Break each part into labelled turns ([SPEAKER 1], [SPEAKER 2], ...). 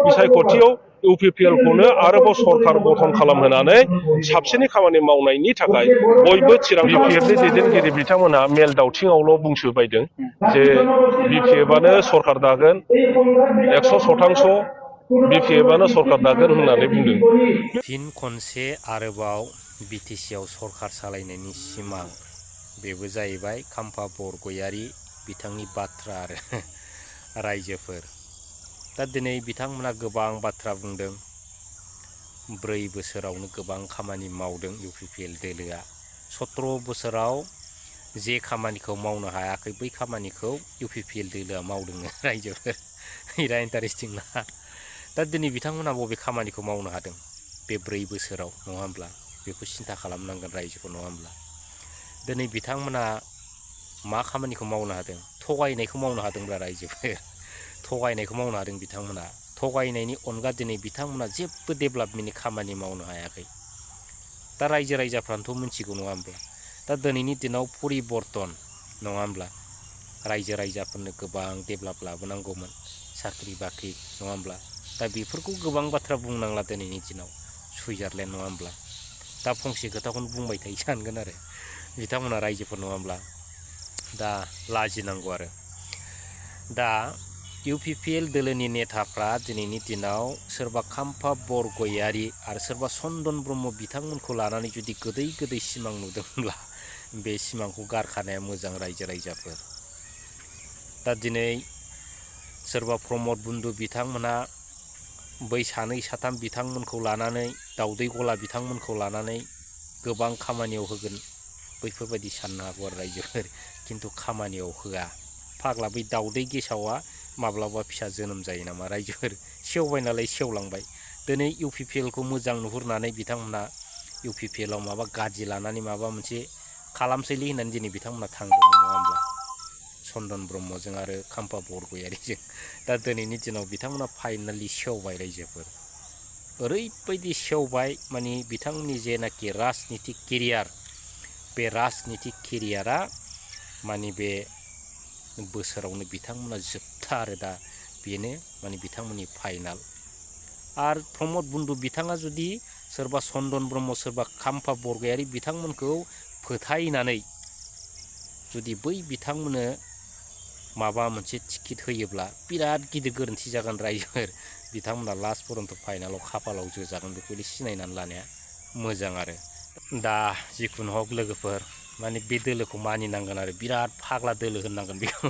[SPEAKER 1] बिसायख'थियाव UPPL खौनो आरोबाव सरकार गठन खालामहोनानै साबसिनै खामानि मावनायनि थाखाय बयबो थिरांथा BPF नि दैदेनगिरि बिथांमोना मेल दावथिङावल' बुंसोबायदों जे BPF आनो सरकार दागोन 100% BPF आनो सरकार दागोन होननानै बुंदों।
[SPEAKER 2] फिन खनसे आरोबाव BTC आव सरकार सालायनायनि सिमां बेबो जाहैबाय खाम्फा बरगयारी बिथांनि बाथ्रा आरो रायजोफोर दा दिनै बिथांमोना गोबां बाथ्रा बुंदों 4 बोसोरावनो गोबां खामानि मावदों UPPL दोलोआ 17 बोसोराव जे खामानिखौ मावनो हायाखै बै खामानिखौ UPPL दोलोआ मावदों रायजोफोर बिराद इन्टारेस्टिं ना दा दिनै बिथांमोना बबे खामानिखौ मावनो हादों बे 4 बोसोराव नङा होमब्ला बेखौ सिन्था खालामनांगोन रायजोखौ नङा होमब्ला दिनै बिथांमोना मा खामानिखौ मावनो हादों थगायनायखौ मावनो हादोंब्ला रायजोफोर थगायनायखौ मावनो हादों बिथांमोना थगायनायनि अनगा दिनै बिथांमोना जेबो डेभेलपमेन्टनि खामानि मावनो हायाखै दा रायजोफ्रानोथ' मिथिगौ नङा होमब्ला दा दिनैनि दिनाव परिबर्तन नङा होमब्ला रायजोफोरनो गोबां डेभेलप लाबोनांगौमोन साख्रि बाख्रि नङा होमब्ला दा बेफोरखौ गोबां बाथ्रा बुंनांला दिनैनि दिनाव सुइजारलेण्ड नङा होमब्ला दा फंसे खोथाखौनो बुंबाय थायो सानगोन आरो बिथांमोना रायजोफोर नङा होमब्ला दा लाजिनांगौ आरो दा UPPL दोलोनि नेताफ्रा दिनैनि दिनाव सोरबा खाम्फा बरगयारी आरो सोरबा चन्दन ब्रह्म बिथांमोनखौ लानानै जुदि गोदै गोदै सिमां नुदोंब्ला बे सिमांखौ गारखानाया मोजां रायजोफोर दा दिनै सोरबा प्रमद बन्दु बिथांमोना बै 2-3 बिथांमोनखौ लानानै दाउदै गला बिथांमोनखौ लानानै गोबां खामानियाव होगोन बैफोरबायदि साननो हागौ आरो रायजोफोर खिन्थु खामानियाव होआ फाग्ला बै दाउदै गेसावा माब्लाबा फिसा जोनोम जायो नामा रायजोफोर सेवबाय नालाय सेवलांबाय दिनै UPPL खौ मोजां नुहुरनानै बिथांमोना UPPL आव माबा गाज्रि लानानै माबा मोनसे खालामसैलै होननानै दिनै बिथांमोना थांदोंमोन नङा होमब्ला चन्दन ब्रह्मजों आरो खाम्फा बरगयारीजों दा दिनैनि दिनाव बिथांमोना फाइनालि सेवबाय रायजोफोर ओरैबायदि सेवबाय माने बिथांमोननि जेनाखि राजनितिक केरियार बे राजनितिक केरियारा माने बे बोसोरावनो बिथांमोना जोबथा आरो दा बेनो माने बिथांमोननि फाइनाल आरो प्रमद बन्दु बिथाङा जुदि सोरबा चन्दन ब्रह्म सोरबा खाम्फा बरगयारी बिथांमोनखौ फोथायनानै जुदि बै बिथांमोननो माबा मोनसे टिकेट होयोब्ला बिराद गिदिर गोरोन्थि जागोन रायजोफोर बिथांमोना लास्ट पर्यन्त फाइनालाव खाफालाव जोजागोन बेखौ सिनायनानै लानाया मोजां आरो दा जिखुनु हक लोगोफोर माने बे दोलोखौ मानिनांगोन आरो बिराद फाग्ला दोलो होननांगोन बेखौ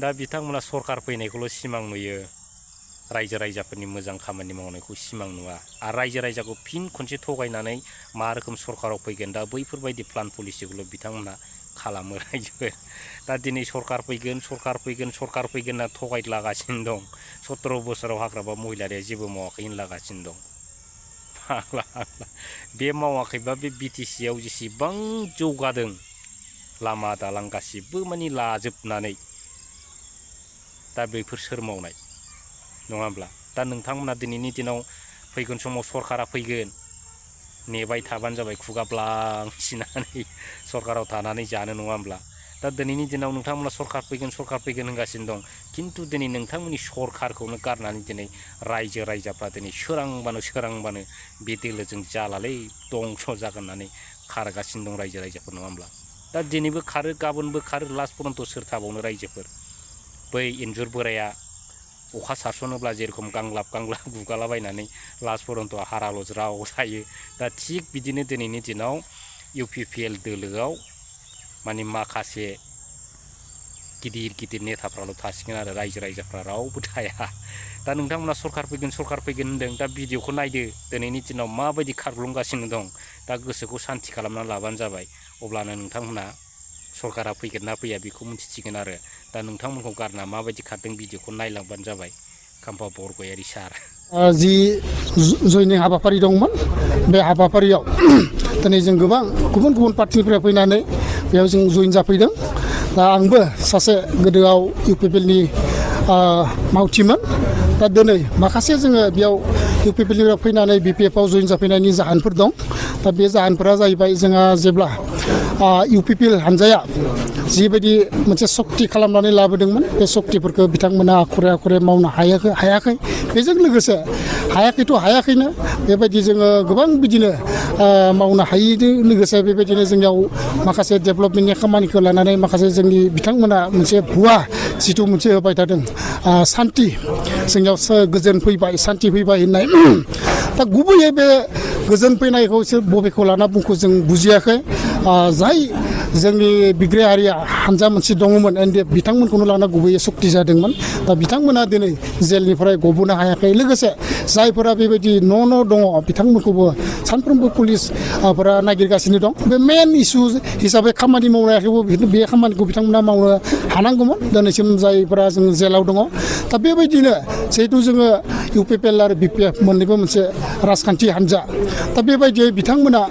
[SPEAKER 2] दा बिथांमोना सरकार फैनायखौल' सिमां नुयो रायजोफोरनि मोजां खामानि मावनायखौ सिमां नुवा आरो रायजोखौ फिन खनसे थगायनानै मा रोखोम सरकाराव फैगोन दा बैफोरबायदि प्लान पलिसिखौल' बिथांमोना खालामो रायजोफोर दा दिनै सरकार फैगोन होनना थगायलागासिनो दं 17 बोसोराव हाग्रामा महिलारिया जेबो मावाखै होनलागासिनो दं फाग्ला बे मावाखैबा बे BTC आव जेसेबां जौगादों लामा दालां गासिबो माने लाजोबनानै दा बेफोर सोर मावनाय नङा होमब्ला दा नोंथांमोना दिनैनि दिनाव फैगोन समाव सरकारा फैगोन नेबाय थाबानो जाबाय खुगा ब्लां सिनानै सरकाराव थानानै जानो नङा होमब्ला दा दिनैनि दिनाव नोंथांमोना सरकार फैगोन होनगासिनो दं खिन्थु दिनै नोंथांमोननि सरकारखौनो गारनानै दिनै रायजोफ्रा दिनै सोरांबानो बे दोलोजों जालालै दंस' जागोन होननानै खारगासिनो दं रायजोफोर नङा होमब्ला दा दिनैबो खारो गाबोनबो खारो लास्ट पर्यन्त सोर थाबावनो रायजोफोर बै इन्जुर बोराया अखा सारसनोब्ला जेरखम गांलाब गुगालाबायनानै लास्ट पर्यन्त हाराल' ज्राव जायो दा थिग बिदिनो दिनैनि दिनाव UPPL दोलोआव माने माखासे गिदिर नेताफ्राल' थासिगोन आरो रायजोफ्रा रावबो थाया दा नोंथांमोना सरकार फैगोन होनदों दा भिडिअखौ नायदो दिनैनि दिनाव माबायदि खारग्लुंगासिनो दं दा गोसोखौ सान्ति खालामनानै लाबानो जाबाय अब्लानो नोंथांमोना सरकारा फैगोन ना फैया बेखौ मिथिसिगोन आरो दा नोंथांमोनखौ गारना माबायदि खारदों भिडिअखौ नायलांबानो जाबाय खाम्फा बरगयारी सार
[SPEAKER 3] जि जयनिं हाबाफारि दंमोन बे हाबाफारियाव दिनै जों गोबां गुबुन पार्टिनिफ्राय फैनानै बेयाव जों जइन जाफैदों दा आंबो सासे गोदोआव UPPL नि मावथिमोन दा दिनै माखासे जोङो बेयाव UPPL निफ्राय फैनानै BPF आव जइन जाफैनायनि जाहोनफोर दं दा बे जाहोनफोरा जाहैबाय जोंहा जेब्ला UPPL हानजाया जिबायदि मोनसे सक्ति खालामनानै लाबोदोंमोन बे सक्तिफोरखौ बिथांमोना आखुरे आखुरे मावनो हायाखै बेजों लोगोसे हायाखैनो बेबायदि जोङो गोबां बिदिनो मावनो हायैजों लोगोसे बेबायदिनो जोंनियाव माखासे डेभेलपमेन्टनि खामानिखौ लानानै माखासे जोंनि बिथांमोना मोनसे भुवा जिथु मोनसे होबाय थादों सान्ति जोंनियाव गोजोन फैबाय सान्ति फैबाय होननाय दा गुबैयै बे गोजोन फैनायखौ बबेखौ लाना बुंखौ जों बुजियाखै जाय जोंनि बिग्रायारि हानजा मोनसे दङमोन NDF बिथांमोनखौनो लाना गुबैयै सक्ति जादोंमोन दा बिथांमोना दिनै जेलनिफ्राय गबोनो हायाखै लोगोसे जायफोरा बेबायदि न' दङ बिथांमोनखौबो सानफ्रोमबो पुलिसफोरा नागिरगासिनो दं बे मेन इस्यु हिसाबै खामानि मावनायाखैबो बे खामानिखौ बिथांमोना मावनो हानांगौमोन दिनैसिम जायफोरा जों जेलाव दङ दा बेबायदिनो जिहेतु जोङो UPPL आरो BPF मोननैबो मोनसे राजखान्थि हानजा दा बेबायदियै बिथांमोना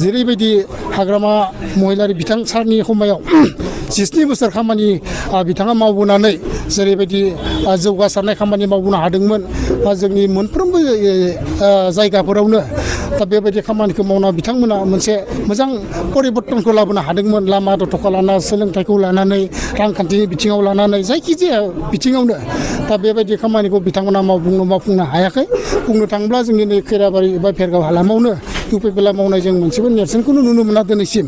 [SPEAKER 3] जेरैबायदि हाग्रामा महिलारि बिथां सारनि समायाव 17 बोसोर खामानि बिथाङा मावबोनानै जेरैबायदि जौगासारनाय खामानि मावबोनो हादोंमोन जोंनि मोनफ्रोमबो जायगाफोरावनो दा बेबायदि खामानिखौ मावना बिथांमोना मोनसे मोजां परिबर्तनखौ लाबोनो हादोंमोन लामा दथ'खा लाना सोलोंथाइखौ लानानै रांखान्थिनि बिथिङाव लानानै जायखिजाया बिथिङावनो दा बेबायदि खामानिखौ बिथांमोना मावफुंनो हायाखै बुंनो थाङोब्ला जोंनि नै खैराबारि एबा भेरगाव हालामावनो UPPL मावनाय जों मोनसेबो नेरसोनखौनो नुनो मोना दिनैसिम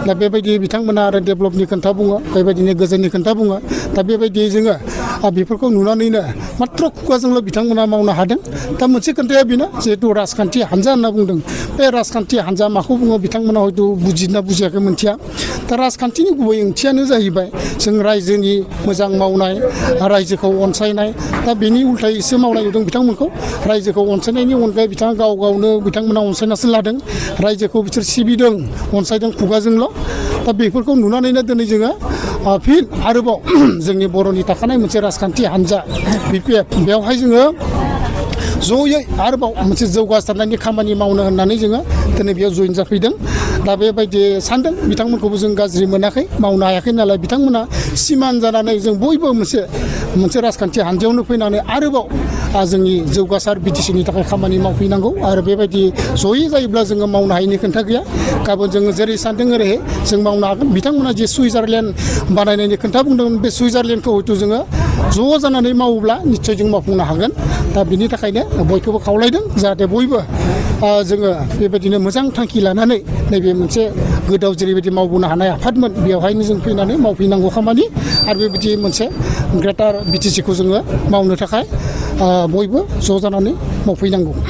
[SPEAKER 3] दा बेबायदि बिथांमोना आरो डेभेलपनि खोथा बुङो बेबायदिनो गोजोननि खोथा बुङो दा बेबायदियै जोङो बेफोरखौ नुनानैनो मात्र खुगाजोंल' बिथांमोना मावनो हादों दा मोनसे खोथाया बेनो जिहेतु राजखान्थि हानजा होनना बुंदों बे राजखान्थि हानजा माखौ बुङो बिथांमोना हयथ' बुजिना बुजियाखै मोनथिया दा राजखान्थिनि गुबै ओंथियानो जाहैबाय जों रायजोनि मोजां मावनाय रायजोखौ अनसायनाय दा बेनि उल्थायैसो मावनाय नुदों बिथांमोनखौ रायजोखौ अनसायनायनि अनगायै बिथाङा गावनो बिथांमोना अनसायनासो लादों रायजोखौ बिसोर सिबिदों अनसायदों खुगाजोंल' दा बेफोरखौ नुनानैनो दिनै जोङो फिन आरोबाव जोंनि बर'नि थाखानाय मोनसे राजखान्थि हानजा BPF बेवहाय जोङो जयै आरोबाव मोनसे जौगासारनायनि खामानि मावनो होननानै जोङो दिनै बेयाव जइन जाफैदों दा बेबायदि सानदों बिथांमोनखौबो जों गाज्रि मोनाखै मावनो हायाखै नालाय बिथांमोना सिमान जानानै जों बयबो मोनसे राजखान्थि हानजायावनो फैनानै आरोबाव जोंनि जौगासार BTCनि थाखाय खामानि मावफैनांगौ आरो बेबायदि जयै जायोब्ला जोङो मावनो हायैनि खोथा गैया गाबोन जोङो जेरै सानदों ओरैहाय जों मावनो हागोन बिथांमोना जे सुइजारलेण्ड बानायनायनि खोथा बुंदोंमोन बे सुइजारलेण्डखौ हयथ' जोङो ज' जानानै मावोब्ला निस्सय जों मावफुंनो हागोन दा बिनि थाखायनो बयखौबो खावलायदों जाहाथे बयबो जोङो बेबायदिनो मोजां थांखि लानानै नैबे मोनसे गोदाव जेरैबायदि मावबोनो हानाय आफादमोन बेवहायनो जों फैनानै मावफैनांगौ खामानि आरो बेबायदि मोनसे ग्रेटार BTCखौ जोङो मावनो थाखाय बयबो ज' जानानै मावफैनांगौ